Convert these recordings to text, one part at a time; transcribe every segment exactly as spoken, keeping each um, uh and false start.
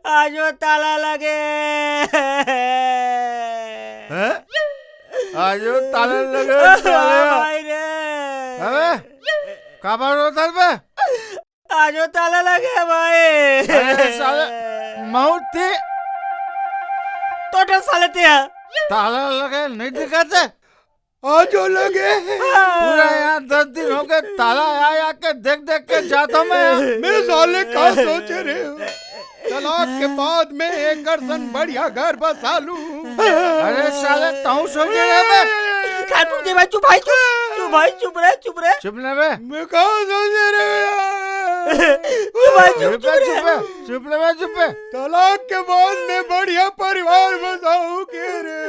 आजो ताला लगे। हैं? आजो ताला लगे, अरे ताला। भाई रे। अबे, काबर रोथस बे? आजो ताला लगे भाई। अरे साले, मउत थी। तो डर साले ते। ताला लगे, नहीं दिखत हे? आजो लगे। पूरा यहाँ दस दिन हो गए, ताला आ, आ के देख, देख के जाता मैं। मैं साले का सोचे रहे हूँ, तलाक के बाद में एक घर सन बढ़िया घर बसा लूँ। अरे साले, तू सोचे रहे बे? खाटू दे भाई, चुप भाई, चुप, चुप भाई, चुप रे, चुप रे। चुप ना बे। मैं का सोचे रहे हूँ यार? चुप भाई, चुप, चुप चुप रे। बे, चुप ना बे, चुप बे। तलाक के बाद में बढ़िया परिवार बसाऊँ के रे।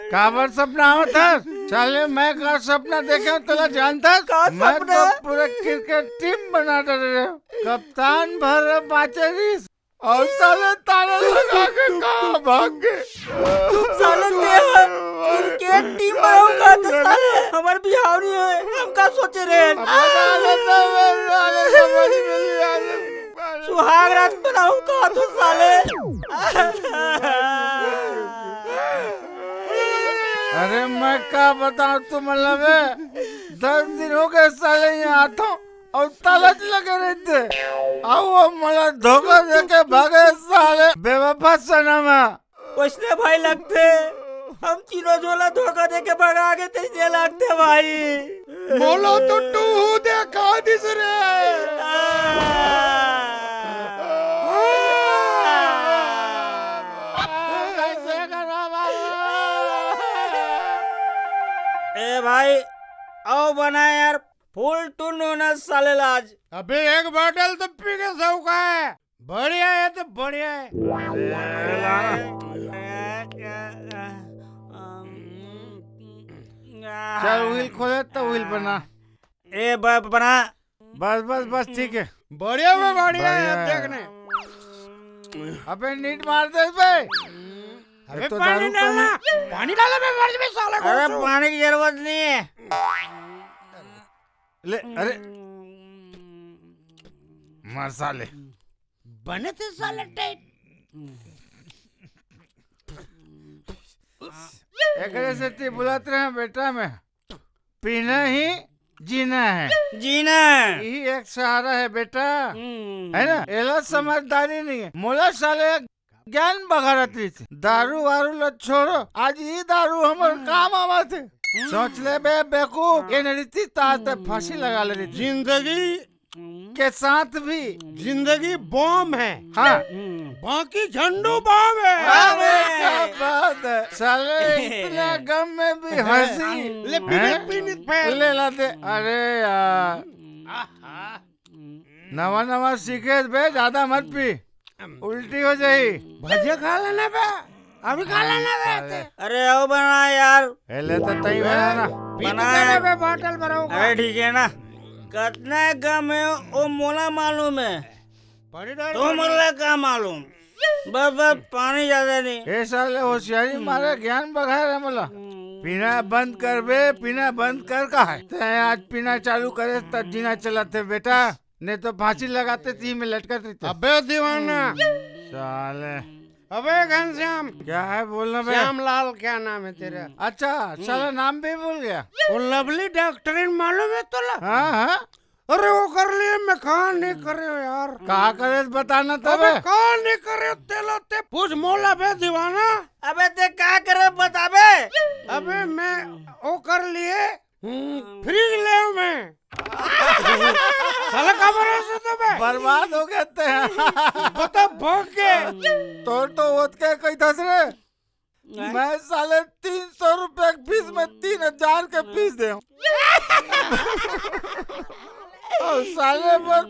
काबर सपना आवत हे? साले, मैं का सपना देखे हूँ, तोला जानता? का मैं सपना? तो पूरा क्रिकेट टीम बना डरे रहे हूँ। कप्तान भर बाचे रहिस। अउ साले ताला लगा के कहाँ भाग गे? तुम साले ते ह, क्रिकेट टीम बनाऊ का तो साले, हमर बिहाव नहीं होय, हम का सोचे रहे? अब बता दे तो, साले समझ में नहीं आ रहा। सुहाग रात बनाऊ का तो साले। अरे मैं का बताऊं तुम लोग, दस दिन हो गए साले यहाँ आता हूँ और ताला लगे रहते, और वो मोला धोखा देके भागे साले बेवफा सनम। वैसने भाई लगथे, हम तीनों झन ला धोखा देके भगा गे तइसने लगथे भाई। मोला तो टूहू देखा दिस रे। ए भाई, आओ बना यार, फुल टून होना साले ला आज। अबे एक बॉटल तो पी के सऊ का है। बढ़िया है तो बढ़िया है। ए, लाना। चल, wheel खोले तो wheel बना। ए, ब-, बना। बस, बस, बस, ठीक है। बढ़िया में बढ़िया बढ़िया है, है। देखने। अबे, नीट मार दे बे। अबे, तो पानी डालना। पानी डाले बे, मर जबे साले को। अरे, पानी की जरूरत नहीं है। ले, अरे। मर साले। बने थे साले टाइट। एकरे सेती बुलात रहे बेटा मैं, पीना ही जीना है। जीना है। यही एक सहारा है बेटा। हम्म। है ना? एला समझदारी नहीं है। मोला साले ज्ञान बघारत रहिथे। दारू वारू ल छोड़ो, आज ई दारू हमर काम आवत हे। सोच ले बे बेवकूफ, एन रीति तार ते फांसी लगा ले रहिथे। जिंदगी के साथ भी। जिंदगी बॉम्ब है। हाँ। बाकी झंडू बॉम्ब है। अरे क्या बात है। साले इतना गम में भी हंसी। ले पीने, हैं? पीने, पीने। ले लाते। अरे यार। आहा। नवा नवा सीखे बे, ज्यादा मत पी, उल्टी हो जाही। भजिया खा लेना बे, अभी खा लेना बे। अरे आओ बना यार। पहले तो तई बना ना। पी तो बना। तेरे बे बॉटल भराऊंगा। अरे ठीक है ना, कितना गम है वो मोला मालूम है, पानी डाल। तुम मोला का मालूम? बस, बस, पानी ज्यादा नहीं। ए साले, होशियारी मारे ज्ञान बघाए रे मोला। पीना बंद कर बे, पीना बंद कर का है? तैं आज पीना चालू करे तब जीना चलत हे बेटा, नहीं तो फांसी लगाते ती में लटकत रहिते। अबे दीवाना। साले। अबे घनश्याम। क्या है बोलना बे? श्यामलाल क्या नाम है तेरा? अच्छा, साला नाम भी भूल गया। वो लवली डॉक्टरिन मालूम है तोला? हाँ, हाँ। अरे ओकर लिए मैं कहाँ नहीं करे हो यार। कहाँ करे बता ना अबे तबे। कहाँ नहीं करे हो तेला ते पूछ मोला बे दीवाना। अबे ते का करे बताबे। अबे मैं ओकर लिए, हम्म, फ्रिज ले मैं। साला का भरोसे तो बे। बर्बाद हो गए ते। बता भोग के। तोर तो ओतके कही दस रे। मैं साले तीन सौ रुपए के फीस में तीन हजार के फीस दे हूँ। और साले पर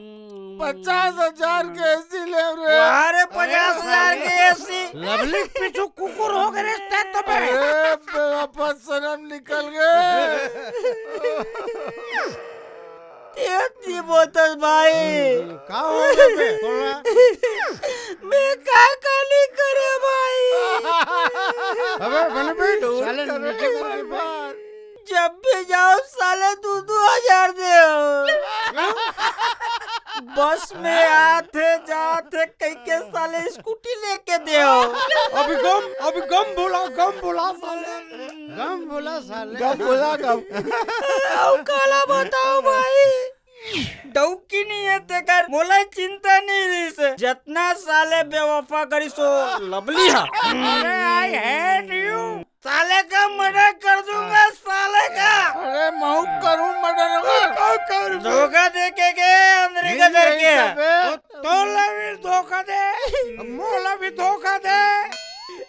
पचास हजार के एसी ले रे। अरे पचास हजार के एसी। लवली पीछू कुकुर हो गए रे अबे, बने बैठ, साले नीचे करके बैठ। जब भी जाओ साले दू दू हजार देव। बस में आथे जाथे कहिके साले स्कूटी लेके देव। अभी गम, अभी गम भुला, गम भुला साले। गम भुला साले। गम भुला, गम। अउ काला बताओ भाई, डौकी नहीं है तेकर, मोला चिंता नहीं रहिस। जतना साले बेवफा करिस ओ लवली हा। अरे, I hate you। साले का मर्डर कर दूंगा, साले का। अरे, महू करूं मर्डर ओकर। धोखा दे के गे, अंदर का नहीं, दर नहीं, के। अबे। तोला भी धोखा दे, मोला भी धोखा दे,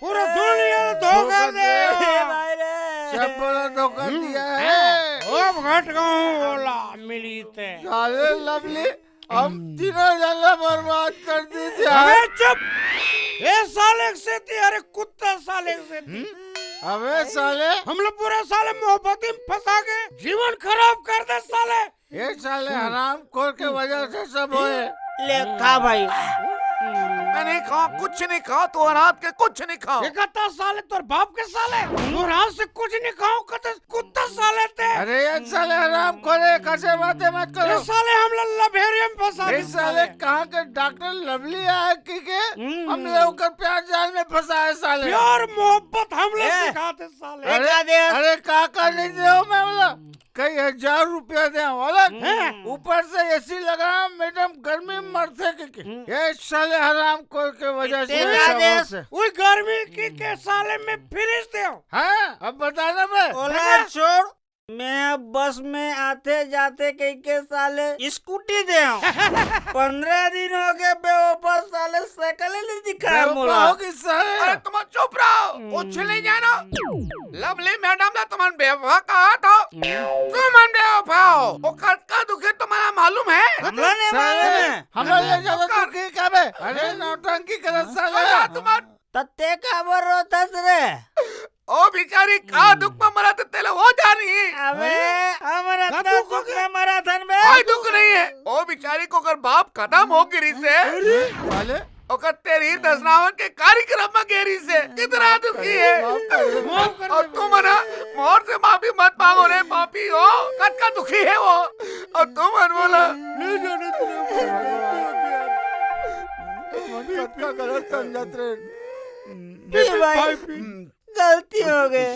पूरा दुनिया ला धोखा धोखा दे। दे। ए भाई रे। सब बड़ा धोखा हम्म। दिया है। खूब घट गऊं ओला मिली ते। साले लवली, हम तीनों जने बर्बाद कर दी थी। अबे चुप। ए साले के सेती, अरे कुत्ता साले के सेती। हम्म? अबे साले। हम लोग पूरा साले मोहब्बत में फंसा के जीवन खराब कर दे साले। ये साले हम्म। हरामखोर के वजह से सब होए। ले खा भाई। मैं नहीं खाऊं, कुछ नहीं खाऊं, तू अनाथ के कुछ नहीं खाऊं। ये कहता साले तोर बाप के साले, तोर हाथ से कुछ नहीं खाऊं, कहता कुत्ता साले ते। अरे ये साले हरामखोर है, कैसे बातें मत करो। ये साले हम लोग लभेरिया में फंसा ये दे साले साले। कहाँ के डॉक्टर लवली आए कि के हम्म। हम लोग कर प्यार जाल में फंसा है साले। प्यार मोहब्बत हम लोग ए, सिखाते साले। अरे, अरे का कर नहीं दे हो मैं बोला। कई हजार रुपया दे वाला। हैं? ऊपर से एसी लगा, मैडम गर्मी में मरथे के, के। हम्म। ये साले हरामखोर के वजह से इतने ऐसा ज्यादा बहुत है। उई गर्मी की के साले में फ्रिज दे। हाँ, अब बता ना बे। ओला छोड़, मैं अब बस में आते जाते कहिके साले स्कूटी दे। पंद्रह दिन हो गए बेवफा साले साइकिल नहीं दिखाया बेवफा मोला। हो गई साले। अरे तुम चुप रहो, कुछ नहीं जानो। लवली मैडम ने तुमन बेवफा कहा था, तुमन बेवफा हो। ओकर का दुखे तुम्हारा मालूम है? हमला नहीं साले, मालूम है। हमला ले जाओ तो की क्या बे? अरे नौटंकी कर साले। तुम तत्ते काबर रोथस रे? ओ बिचारी का दुख में मरत तेला वो जानी। अबे, हमर का अतना दुख दुख होगे? में मरत हन बे। कोई दुख नहीं है। ओ बिचारी को ओकर बाप खत्म हो गिरी से। अरे, साले। ओकर तेरही दसनावन के कार्यक्रम में गेरी से। कितना दुखी है। माफ कर दे। माफ कर दे। और तुम ना मोर से माफी मत मांगो रे पापी हो। कतका दुखी है वो। और तुम बोला। नहीं जाने तेरे ऊपर गलती हो गई यार। कतका गलत समझत रे। ए भाई, भाई, गलती हो गई।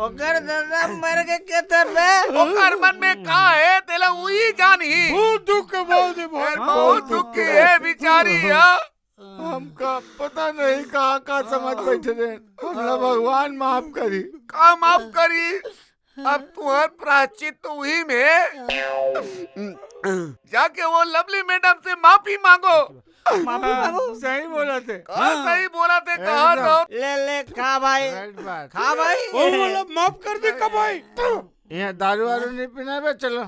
ओकर दादा मर के केतर बे? ओकर मन में का है, तेला उही जानही। बहुत दुख है, बहुत है, बहुत, बहुत बहुत दुख दुख है। है बिचारी, हाँ। हमका पता नहीं कहाँ, कहाँ समझ बैठे रहे। हमला भगवान माफ करी। का माफ करी? अब तुम्हार प्रायश्चित तो उही में है। जाके वो लवली मैडम से माफी मांगो। माफी मांगो। सही बोला थे। हाँ, सही बोला थे, कहा एकदम। तो। ले, ले, खा भाई। राइट बात। खा भाई। ओ, बोला, माफ कर दे, का भाई? यहाँ दारू वारू नहीं पीना बे, चलो।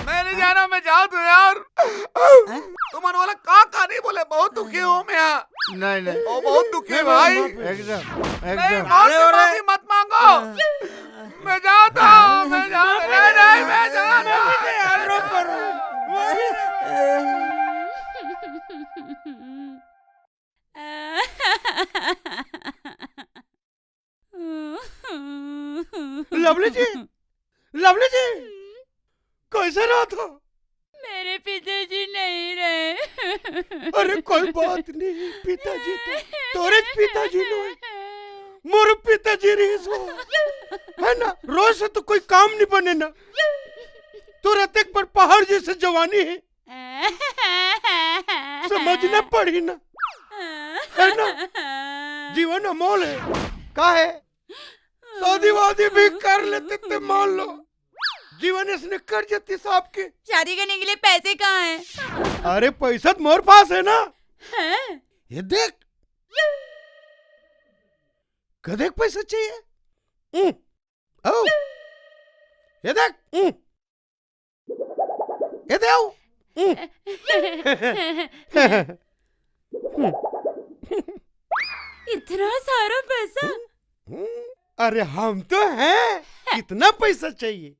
मैं नहीं जाना, मैं जाऊँ तो यार। तुम मन वाला का, का नहीं बोले, बहुत दुखी हूँ मैं यहाँ। नहीं, नहीं। ओ, बहुत दुखी है भाई। एकदम, नहीं, एकदम। मौत से अरे, अरे। माफी मत मांगो। मैं जाता हूँ, मैं जाता हूँ। नहीं, नहीं, मैं जाता हूँ। लवली जी, लवली जी, कैसे रहत हो? मेरे पिताजी नहीं रहे। अरे कोई बात नहीं, पिताजी तो तोरे पिताजी नो है, मोर पिताजी रहिस हो, है ना? रोज से तो कोई काम नहीं बने ना, तोर अतेक बड़ पहाड़ जैसे जवानी है, समझना पड़ही ना, है ना? जीवन अमोल है। का है? शादी वादी भी कर लेते ते, मान लो, जीवन इसने कर जाती साहब के। शादी करने के लिए पैसे कहाँ हैं? अरे, पैसा तो मोर पास है ना। हैं? ये देख, गधे को पैसा चाहिए। हम्म, आओ, ये देख, हम्म। ए देव। इतना सारा पैसा? अरे हम तो हैं, कितना पैसा चाहिए?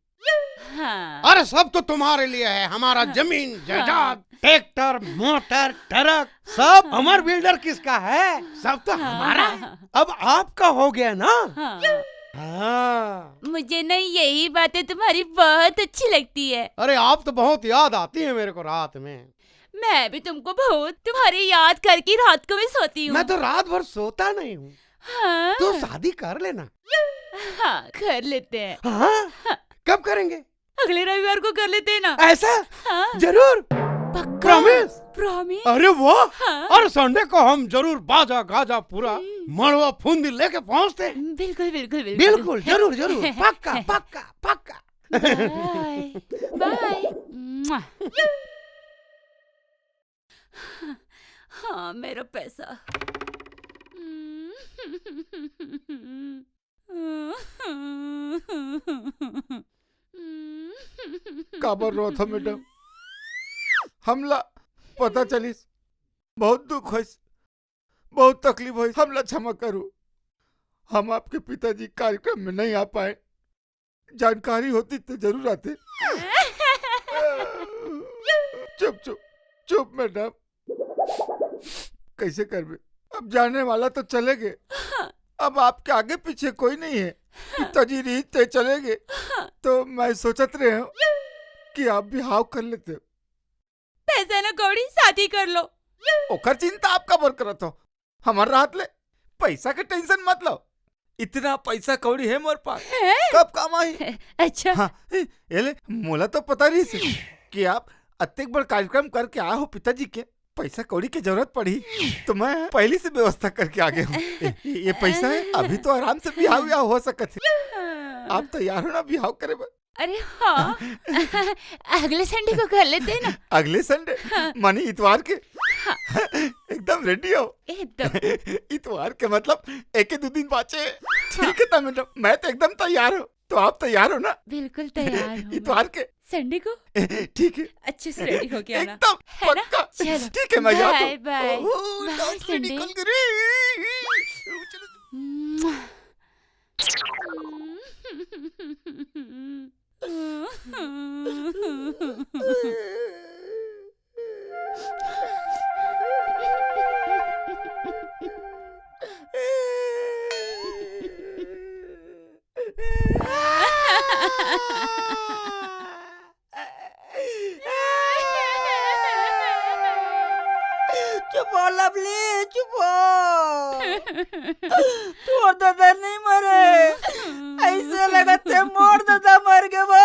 हाँ। अरे, सब तो तुम्हारे लिए है, हमारा हाँ। जमीन, हाँ। जायदाद, ट्रैक्टर, मोटर, ट्रक, सब। हाँ। अमर बिल्डर किसका है? सब तो हाँ, हमारा हाँ, है। हाँ। अब आपका हो गया ना? हाँ। हाँ। मुझे ना यही बातें तुम्हारी बहुत अच्छी लगती है। अरे, आप तो बहुत याद आती है मेरे को रात में। मैं भी तुमको बहुत, तुम्हारी याद करके रात को मैं सोती हूँ। मैं तो रात भर सोता नहीं हूँ। हाँ। तो शादी कर लेना। हाँ, कर लेते हैं। हाँ? हाँ। कब करेंगे? अगले रविवार को कर लेते हैं ना। ऐसा? हाँ। जरूर। पक्का? Promise? Promise? अरे वाह। हाँ। और Sunday को हम जरूर बाजा गाजा पूरा हम्म। मड़वा फुंदी लेके पहुंचते हैं। बिल्कुल, बिल्कुल, बिल्कुल। बिल्कुल, जरूर, जरूर। पक्का, पक्का, पक्का। Bye। Bye। हाँ, मेरा पैसा। काबर रोत हो, मैडम? हमला पता चलिस, बहुत दुख होइस, बहुत तकलीफ होइस, हमला क्षमा करू। हम आपके पिताजी के कार्यक्रम में नहीं आ पाए, जानकारी होती तो जरूर आते। चुप, चुप, चुप मैडम, कैसे करबे? अब जाने वाला तो चले गए, हाँ। अब आपके आगे पीछे कोई नहीं है। हाँ। पिताजी रही ते चले गए, हाँ। तो मैं सोचत रहे हूँ कि आप बिहाव कर लेते। पैसा न कौड़ी, शादी कर लो। ओकर चिंता आप काबर करत हो? हमर राहत ले पैसा के tension मत लो। इतना पैसा कौड़ी है मोर पास, है? कब काम आही? अच्छा। हाँ, ए, ए ले, मोला तो पता रहिस कि आप अतेक बड़ कार्यक्रम करके आए हो पिताजी के, पैसा कौड़ी के जरूरत पड़ही, तो मैं पहले से व्यवस्था करके आ गया हूँ। ए, ए, ये पैसा है, अभी तो आराम से बिहाव विहाव हो सकत है। आप तैयार हो ना बिहाव करे बर? अरे हाँ। अगले Sunday को कर लेते हैं ना। अगले Sunday? हाँ। माने इतवार के? हाँ। एकदम ready हो? एकदम। इतवार के मतलब एक ही दो दिन बाचे। हाँ। ठीक है, तब मतलब मैं तो एकदम तैयार हूँ। तो आप तैयार हो ना? बिल्कुल तैयार हूँ मैं। इतवार के? Sunday को? ठीक है। अच्छे से ready होके आना। एकदम है ना? पक्का। चलो। ठीक है, मैं जाता हूँ। Bye, bye। ओह, bye, दांत भी Sunday। निकल गए रे। चलो। चुप हो लवली, चुप हो। तोर ददा नहीं मरे, ऐसे लगत हे मोर ददा मर गे वो।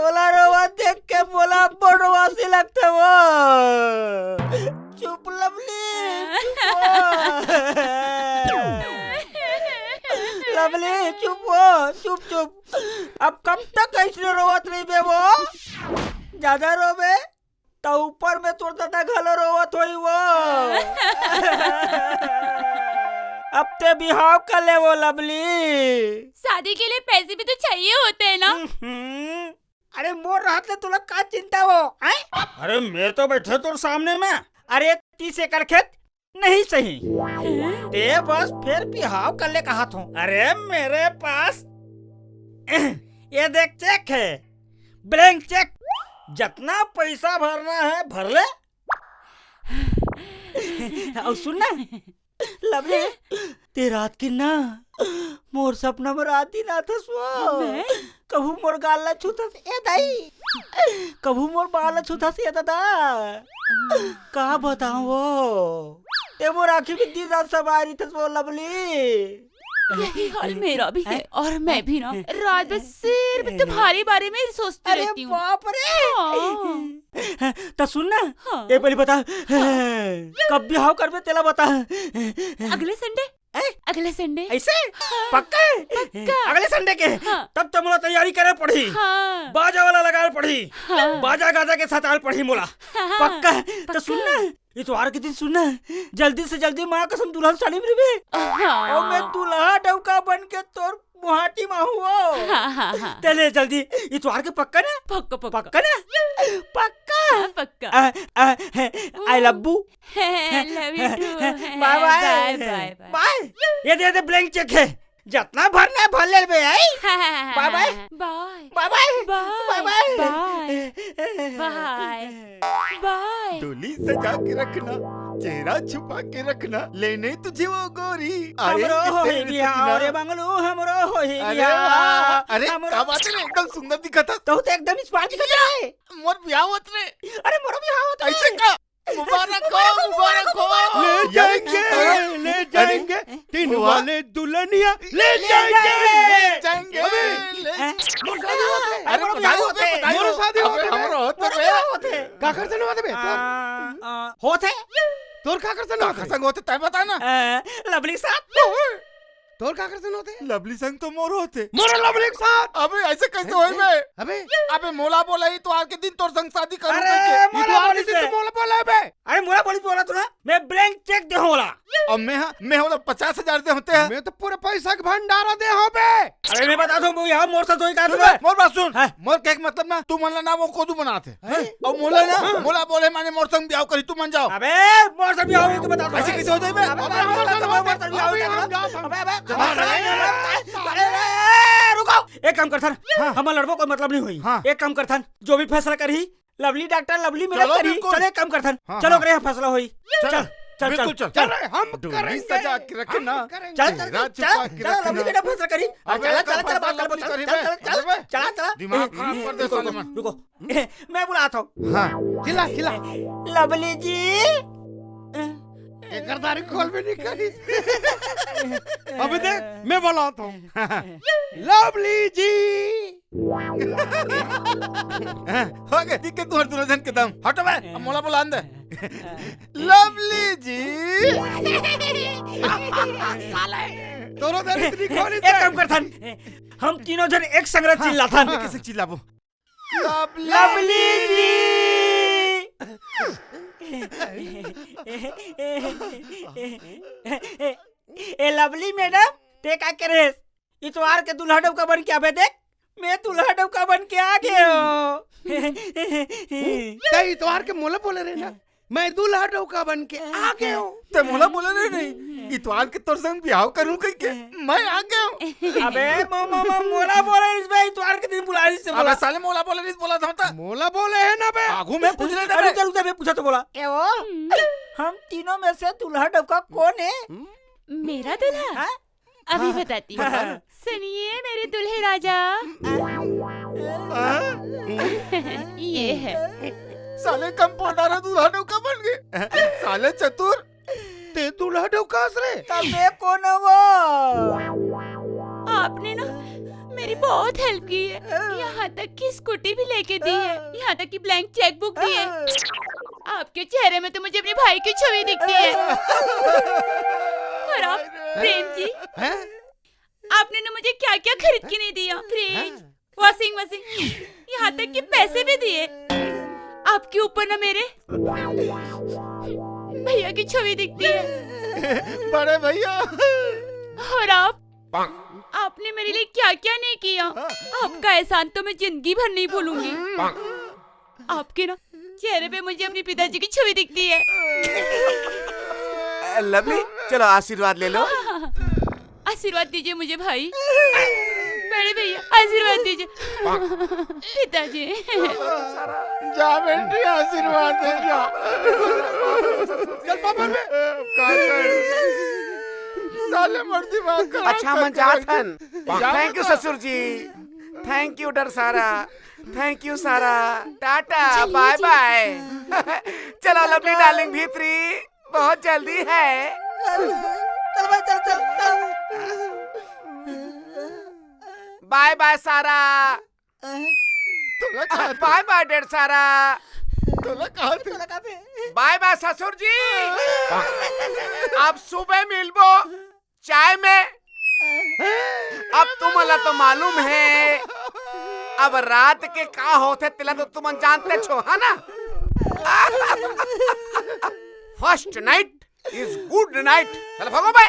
ओला रोवा देख के मोला अब्बड़ रोवासी लगथे वो। चुप लवली, चुप हो। लवली, चुप हो, चुप, चुप। अब कब तक ऐसने रोवत रहिबे वो? ज्यादा रोबे त ऊपर में तोर ददा घलो रोवत होही वो। अब ते बिहाव कर ले वो लवली। शादी के लिए पैसे भी तो चाहिए होते हैं ना। हम्म। अरे मोर रहत ले तोला का चिंता वो, हैं? अरे मेर तो बैठे तोर सामने में। अरे तीस एकड़ खेत नहीं सही। ते बस फेर बिहाव कर ले कहत हों। अरे मेरे पास ये देख cheque है, blank cheque। जतना पैसा भरना है भर ले। अउ सुन ना, लवली, ते रात के ना मोर सपना में रात दिन आथस वो। मैं? कभू मोर गाल ला छूथस, ए दाई। कभू मोर बाल ला छूथस, ए ददा। का बताओं वो? ते मोर आँखी में दिन रात समाय रहिथस वो लवली। यही हाल मेरा भी है। हैं? और मैं भी ना रात भर सिर्फ तुम्हारे बारे में ही सोचती अरे रहती हूँ। बाप रे। हाँ। त सुन ना, हाँ। ए पहले बता, हाँ। कब बिहाव करबे तेला बता। अगले Sunday। हैं? अगले Sunday। ऐसे? हाँ। पक्का है? पक्का। अगले Sunday के? हाँ। तब तो मोला तैयारी करे पड़ही। हाँ। बाजा वाला लगाए पड़ही। हाँ। बाजा गाजा के साथ आए पड़ही मोला। हाँ। पक्का है? त पक्का। सुन ना, इतवार के दिन सुन ना, जल्दी से जल्दी माँ कसम दुल्हन साड़ी में रहिबे। हाँ। अउ मैं दूल्हा डउका बन के तोर मुहाटी में आहूँ वो। हाँ, हाँ, हाँ। ते ले जल्दी, इतवार के पक्का ना? पक्का, पक्का। पक्का ना? पक्का। हाँ, पक्का। आ, आ, है, I love you। Love you too। Bye bye। Bye, bye, bye। Bye। ये दे, ये दे, blank cheque है। जतना भरना है, भर ले बे, आई। बाय बाय। बाय। बाय बाय। बाय। बाय बाय। बाय। बाय। बाय। डोली सजा के रखना, चेहरा छुपा के रखना, ले नहीं तुझे वो गोरी। आए हमरो के होही तेरे बिहाव सजना। रे बंगलू, हमरो होही अरे बिहाव। वाह, अरे हमरो का बात है रे, एकदम सुंदर दिखत हस। तहू तो एकदम स्मार्ट दिखत है। मोर बिहाव होत रे। अरे मोरो बिहाव होत रे। ऐसे का? मुबारक हो, मुबारक हो। ले यार, जाएंगे, अरे, ले जाएंगे, तीन वाह। वाले दुल्हनिया ले ले जाएंगे। जाएंगे। ले जाएंगे, अबे, ले हैं? मोर शादी होत हे। अरे, मोर बधाई बिहाव होत हे, होत हे। बधाई मोर हो। शादी अबे, होत हे। हमरो होत मोर हे। बिहाव होत हे। काखर से नोते बे? आ, आ, होत हे। तोर काखर से नोते? काखर संग होत हे, तैं बता ना। आ, लवली के साथ। तोर काखर से नोते? लवली संग तो मोर होत हे। मोर लवली के साथ। अबे, ऐसे कैसे होई बे? अबे। अबे, मोला बोला ही तो आज के दिन तोर संग शादी करूँ अरे, कहिके। मोला इतवार के बोली दिन से। तो मोला बोला बे। अरे मोला बोली बोला तो ना, मैं blank cheque दे होला। अब मैं हा, मैं होला पचास हजार दे होते हैं। मैं तो पूरे पैसा के भंडारा दे हो बे। अरे मैं बता दूं, वो यहाँ मोर साथ होई का सुन तुम्हें? बे, मोर बात सुन। हाँ। मोर कहे के मतलब ना, तू मन ला ना वो कोदू बनात हे। हैं? और मोला ना, हाँ। मोला बोले माने मोर संग ब्याह करी, तू मन जाओ। अबे मोर संग ब्याह होई तो बता दो। ऐसे कैसे हो जाए बे? अबे, अबे, अबे, मोर संग ब्याह होई तो बता दो। अबे, अबे, अबे, अबे, अबे, अरे, अरे, अरे, रुको। एक काम करथन, हाँ। हमर लड़बो कोई मतलब नहीं होई। हाँ। एक काम करथन, जो भी फैसला करही, लवली डॉक्टर, लवली मैडम चलो, करी। बिल्कुल। चल, एक काम करथन। हाँ, चलो, हाँ। करे, यहाँ फैसला होई। चल, चल, चल, बिल्कुल, चल, चल। चल। अरे, हम डोली करेंगे। सजा के रखना, हम करेंगे। चेहरा चल, चल, छुपा के चल, रखना। लवली मैडम फैसला करी। अबे, चल, चल, चल, चल, बात कर, लवली चल, करी चल, बे। चल, चल, अबे, चला, चला। दिमाग खराब कर दे रुको, साले रुको, मन। रुको। मैं बुलाता हूँ। हाँ। चिल्ला, चिल्ला। लवली जी। ये करदारी खोल भी नहीं करी। अबे देख, मैं बुलाता हूँ। लवली जी। हो गए, ठीक है, तुम्हारे दोनों जन के दम। हटो बे, अब मोला बुला दे। लवली जी। साले। दोनों जन इतनी खोली एक से। काम करथन, हम तीनों जन एक संग हाँ, चिल्लाथन। हाँ, कैसे चिल्लाबो? लवली जी। ए लवली मैडम, ते का करेस? इतवार के दूल्हा डौका बन के आबे देख, मैं दूल्हा डौका बन के आ गयो। तै इतवार के मोला बोले रहे ना, मैं दूल्हा डौका बन के आ गयो। ते मोला बोले रहे नहीं, इतवार के तोर संग ब्याह करूं कहिके, मैं आ गयो। अबे मो-, मो-, मो-, मोला बोले इस बे, इतवार के दिन बुला इसे अबे बोला। साले मोला बोले नहीं बोला था, था। मोला बोले है ना बे। आगू मैं पूछ ले अरे बे। चल उधर मैं पूछा तो बोला। ए ओ, हम तीनों में से दूल्हा डौका कौन है? मेरा दूल्हा? हाँ? अभी हाँ। बताती हूँ। हाँ। सुनिए मेरे दूल्हे राजा। हाँ? ये है। साले कंपाउंडर दूल्हा डौका बन गए। साले चतुर। ते दूल्हा डौका हस रे। तबे कोनो वो। आपने ना मेरी बहुत हेल्प की है, यहाँ तक कि स्कूटी भी लेके दी है, यहाँ तक कि ब्लैंक चेकबुक दी है। आपके चेहरे में तो मुझे अपने भाई की छवि दिखती है। और आप, प्रेम जी, हैं? आपने ना मुझे क्या क्या खरीद के नहीं दिया, फ्रिज, वॉशिंग मशीन, यहाँ तक कि पैसे भी दिए। आपके ऊपर ना मेरे भैया की छवि दिखती है। बड़े भैया। और आप, आपने मेरे लिए क्या क्या नहीं किया। आपका एहसान तो मैं जिंदगी भर नहीं भूलूंगी। आपके ना चेहरे पे मुझे अपने पिताजी की छवि दिखती है। लवली, चलो आशीर्वाद ले लो। आशीर्वाद दीजिए मुझे भाई। बड़े भैया, आशीर्वाद दीजिए। पिताजी। जा बेटी, आशीर्वाद दे जा। चल पापा बे। का करे? साले मोर दिमाग खराब अच्छा, कर मन दिया। जात हन। जा थैंक यू बेटा। ससुर जी। थैंक यू डर सारा। थैंक यू सारा। टाटा, चलिए बाय जी। बाय। चलो लवली डार्लिंग भीतरी। बहुत जल्दी है। चल भाई, चल, चल, चल। बाय बाय सारा। तोला कहा था? बाय बाय डेढ़ सारा। तोला कहा था? बाय बाय ससुर जी। अब सुबह मिलबो चाय में। अब तुमला तो मालूम है, अब रात के का होथे तेला तो तुमन जानते छो, है ना? First night is good night। चल भागो बे।